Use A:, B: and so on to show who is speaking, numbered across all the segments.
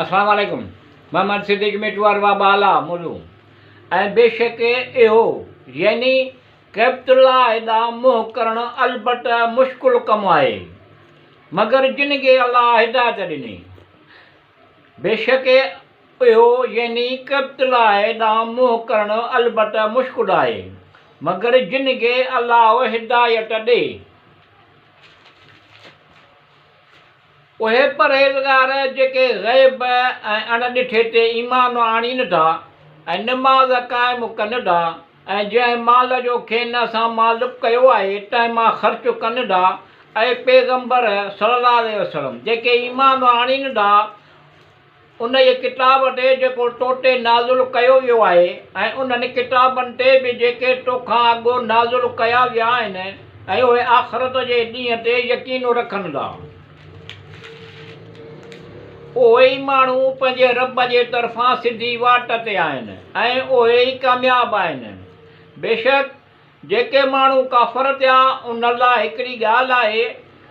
A: السلام عليڪم محمد صديق ميٽوار وا بالا موضوع ۽ بيشڪ اهو يعني ڪعبت الله ڏانهن منهن ڪرڻ البته مشڪل ڪم آهي مگر جن کي الله هدايت ڏني بيشڪ اهو يعني ڪعبت الله ڏانهن منهن ڪرڻ البته مشڪل آهي مگر جن کي الله هدايت ڏي. اهي پرهيزگار جيڪي غيب ۽ اڻ ڏٺي تي ايمان آڻين ٿا ۽ نماز قائم ڪن ٿا ۽ جنهن مال جو کين اسان مالڪ ڪيو آهي تنهن مان خرچ ڪن ٿا، اي پيغمبر صلّي اللّٰه عليه وسلّم! جيڪي ايمان آڻين ٿا انهيء ڪتاب تي جيڪو تو تي نازل ڪيو ويو آهي ۽ انهن ڪتابن تي به جيڪي تو کان اڳ نازل ڪيا ويا آهن ۽ اهي آخرت جي ڏينهن تي يقين رکن ٿا. اهي ئي ماڻهو پنهنجي رب جي طرفان سڌي واٽ تي آهن ۽ اهي ئي ڪامياب آهن. بيشڪ جيڪي ماڻهو ڪافر ٿيا، ان لاء هڪڙي ڳالهه آهي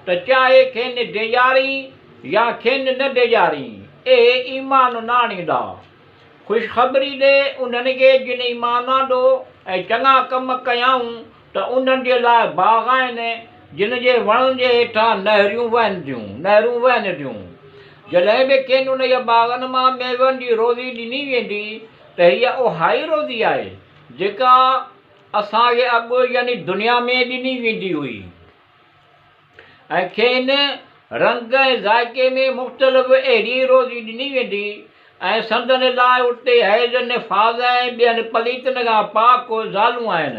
A: ته چاهي کين ڊيڄارين يا کين نه ڊيڄارين، اهي ايمان نه آڻيندا. خوشخبري ڏي انهن کي جن ايمان آندو ۽ چڱا ڪم ڪيائون ته انهن جي لاء باغ آهن، جن جي وڻن جي هيٺان نهريون وهن ٿيون، نهرون وهن ٿيون. جڏهن به کين انهيء باغن مان ميون جي روزي ڏني ويندي ته هيء اهائي روزي آهي، جيڪا اسان کي اڳ يعني دنيا ۾ ڏني ويندي هئي ۽ کين رنگ ۽ ذائقي ۾ مختلف اهڙي روزي ڏني ويندي ۽ سندن لاء اتي حيض، نفاذ ۽ ٻين پليتن کان پاڪ زالون آهن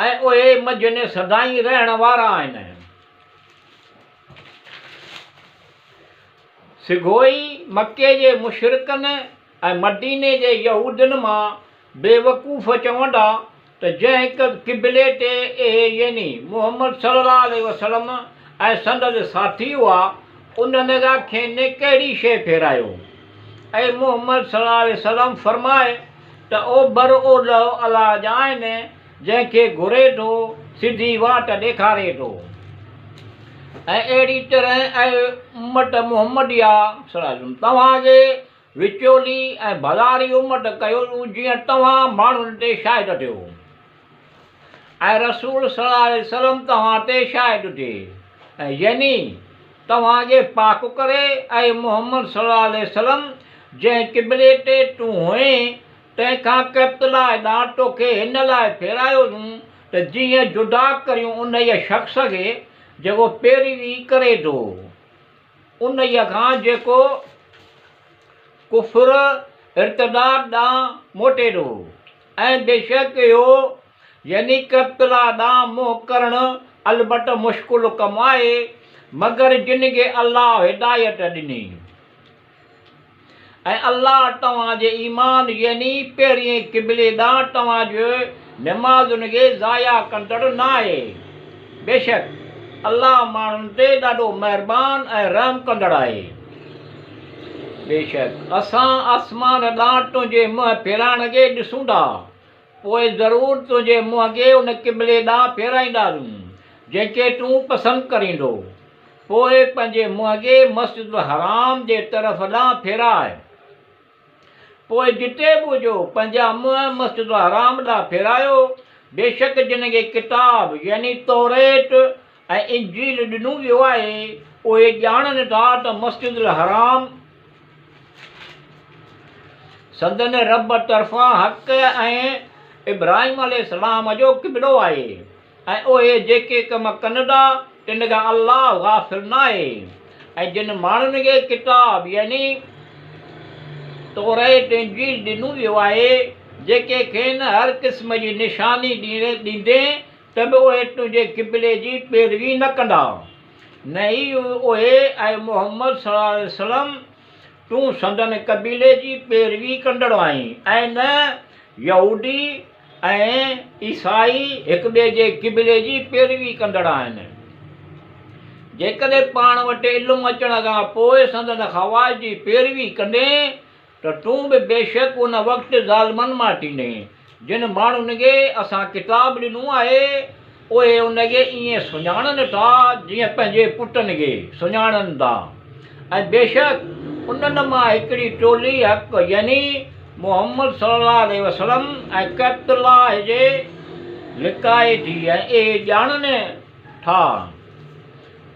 A: ۽ اهي منجهن سدائين رهڻ وارا آهن. سگهوئي مڪي جي مشرڪن ۽ مديني جي يهودين مان بيوقوف چوندا ته جنهن قبلي تي اهي يعني محمد صلي الله عليه وسلم ۽ سندس ساٿي هئا انهن کان کين ڪهڙي شيء ڦيرايو؟ اي محمد صلي الله عليه وسلم فرماء ته اوڀر اولهه الله جا آهن جنهن کي گهري ٿو سڌي واٽ ڏيکاري ٿو ۽ اهڙي طرح اي امت محمديه صلي الله عليه وسلم توهان کي وچولي ۽ ڀلاري امت ڪيوسون جيئن توهان ماڻهن تي شاهد ٿيو ۽ رسول صلي الله عليه وسلم توهان تي شاهد ٿئي ۽ يعني توهان کي پاڪ ڪري اي محمد صلي الله عليه وسلم جنهن قبلي تي تون هئين تنهن کان قبطلاء ڏانهن توکي هن لاء ڦيرايوسون ته جيئن جدا ڪريون انهيء شخص کي جيڪو پيروي ڪري ٿو انهيء کان جيڪو ڪفر، ارتداد، ڏانهن موٽي ٿو ۽ بيشڪ اهو، يعني قبطلا ڏانهن منهن ڪرڻ، البته مشڪل ڪم آهي، مگر جن کي الله هدايت ڏني. ۽ الله توهان جي ايمان يعني پهرئين قبلي ڏانهن توهان جي نمازن کي ضايع ڪندڙ ناهي. بيشڪ الله ماڻهن تي ڏاڍو مهربان ۽ رحم ڪندڙ آهي. بيشڪ اسان آسمان ڏانهن تنهنجي منهن ڦيرائڻ کي ڏسون ٿا، پوء ضرور تنهنجي منهن کي ان قبلي ڏانهن ڦيرائينداسون، جنهن کي تون پسند ڪريندو. پوء پنهنجي منهن کي مسجد الحرام جي طرف ڏانهن ڦيراء. پوء جتي به هجو، پنهنجا منهن مسجد الحرام ڏانهن ڦيرايو. بيشڪ جن کي ڪتاب، يعني توريت ۽ انجيل، ڏنو ويو آهي، اهي ڄاڻن ٿا ته مسجد الحرام سندن رب طرفان حق ۽ ابراهيم عليه السلام جو قبلو آهي. ۽ اهي جيڪي ڪم ڪن ٿا تن کان الله غافل ناهي ۽ جن ماڻهن کي ڪتاب يعني توريت انجيل ڏنو ويو آهي جيڪي کين هر قسم جي نشاني ڏيندين ته به اهي تنهنجي قبلي جي پيروي نه ڪندا نه ئي اهي اي محمد صلي الله عليه وسلم تون سندن قبيلي جي پيروي ڪندڙ آهين ۽ نه يهودي ۽ عيسائي هڪ ٻئي جي قبلي جي پيروي ڪندڙ آهن. جيڪڏهن پاڻ وٽ علم اچڻ کان پوء سندن خواهش جي پيروي ڪندين ته تون به بيشڪ ان وقت ظالمن مان ٿيندين. جن ماڻهن کي اسان ڪتاب ڏنو آهي اهي ان کي ائين سڃاڻن ٿا جيئن پنهنجي پٽن کي سڃاڻن ٿا ۽ بيشڪ انهن مان هڪڙي ٽولي حق يعني محمد صلي الله عليه وسلم ۽ ڪعبة الله جي لڪائي ٿي ۽ اهي ڄاڻن ٿا.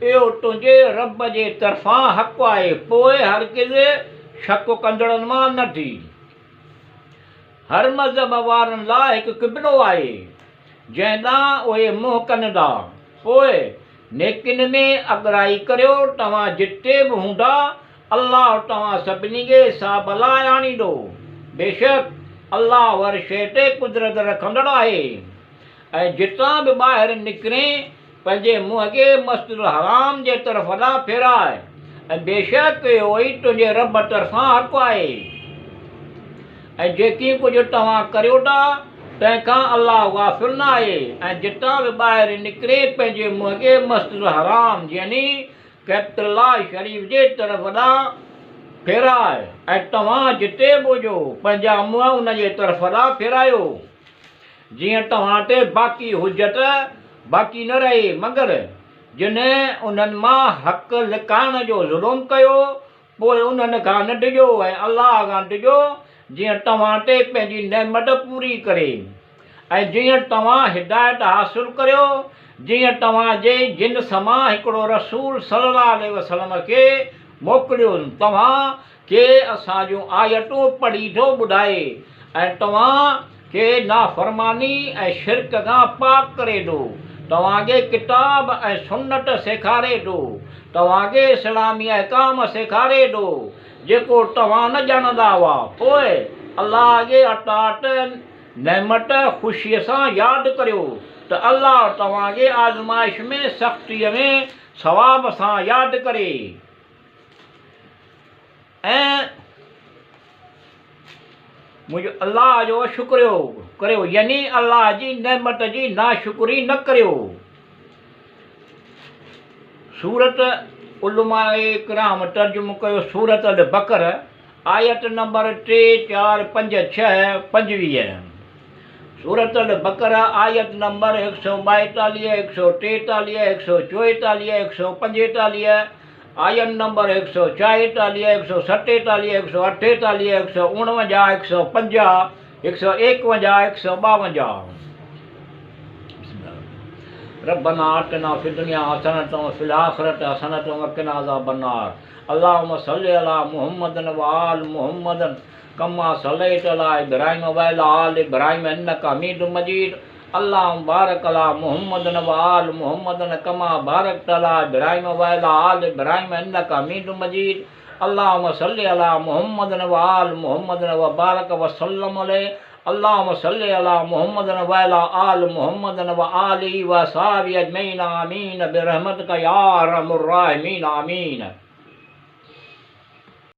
A: اهو تنهنجي رب جي طرفان حق آهي، پوء هرگز شڪ ڪندڙن مان نه ٿي. هر مذهب وارن لاء هڪ قبلو آهي، جنهن ڏانهن اهي منهن ڪندا. پوء نيڪين ۾ اڳرائي ڪريو، توهان جتي به هوندا، الله توهان سڀني کي حساب لاء آڻيندو. بيشڪ الله هر شيء تي قدرت رکندڙ آهي. ۽ جتان به ٻاهر نڪرين، پنهنجي منهن کي مسجد الحرام جي طرف ڏانهن ڦيراء ۽ بيشڪ اهو ئي تنهنجي رب طرفان حق آهي ۽ جيڪي ڪجهه توهان ڪريو ٿا تنهن کان الله غافل نه آهي ۽ جتان به ٻاهر نڪرين پنهنجي منهن کي مسجد الحرام يعني ڪعبة الله شريف جي طرف ڏانهن ڦيراء ۽ توهان جتي به هجو پنهنجا منهن ان جي طرف ڏانهن ڦيرايو. جيئن توهان تي باقي حجت باقي نه رهي، مگر جن انهن مان حق لڪائڻ جو ظلم ڪيو، پوء انهن کان نه ڊڄو ۽ الله کان ڊڄو، جيئن توهان تي پنهنجي نعمت پوري ڪري ۽ جيئن توهان هدايت حاصل ڪريو، جيئن توهان جي جنس مان هڪڙو رسول صلي الله عليه وسلم کي موڪليو، توهان کي اسان جون آيتون پڙهي ٿو ٻڌائي ۽ توهان کي نافرماني ۽ شرڪ کان پاڪ ڪري ٿو، توهان کي ڪتاب ۽ سنت سيکاري ٿو، توهان کي اسلامي احڪام سيکاري ٿو، جيڪو توهان نه ڄاڻندا هئا، پوء الله جي اطاعت نعمت خوشيء سان ياد ڪريو ته الله توهان کي آزمائش ۾ سختيء ۾ ثواب سان ياد ڪري. ۽ منهنجو الله جو شڪريو ڪريو يعني الله جي نعمت جي ناشڪري نه ڪريو. سورت علماء ڪرام ترجمو ڪيو سورت البقره آيت نمبر ٽي، چار، پنج، ڇهه، 25. سورت البقره آيت نمبر 142، 143، 144، 145، آيت نمبر 144، 147، 148، 149، 150، 151، 152. ربنا آتنا في الدنيا حسنة وفي الآخرة حسنة وقنا عذاب النار اللهم صل علي محمد وآل محمد ڪما صليت علي ابراهيم وعلي آل ابراهيم انڪ حميد مجيد اللهم بارڪ علي محمد وآل محمد ڪما بارڪت علي ابراهيم وعلي آل ابراهيم انڪ حميد مجيد اللهم صل علي محمد وآل محمد وبارڪ وسلم عليه اللهم صل علي محمد وعلي آل محمد وآله وصحبه اجمعين آمين برحمتك يا ارحم الراحمين آمين.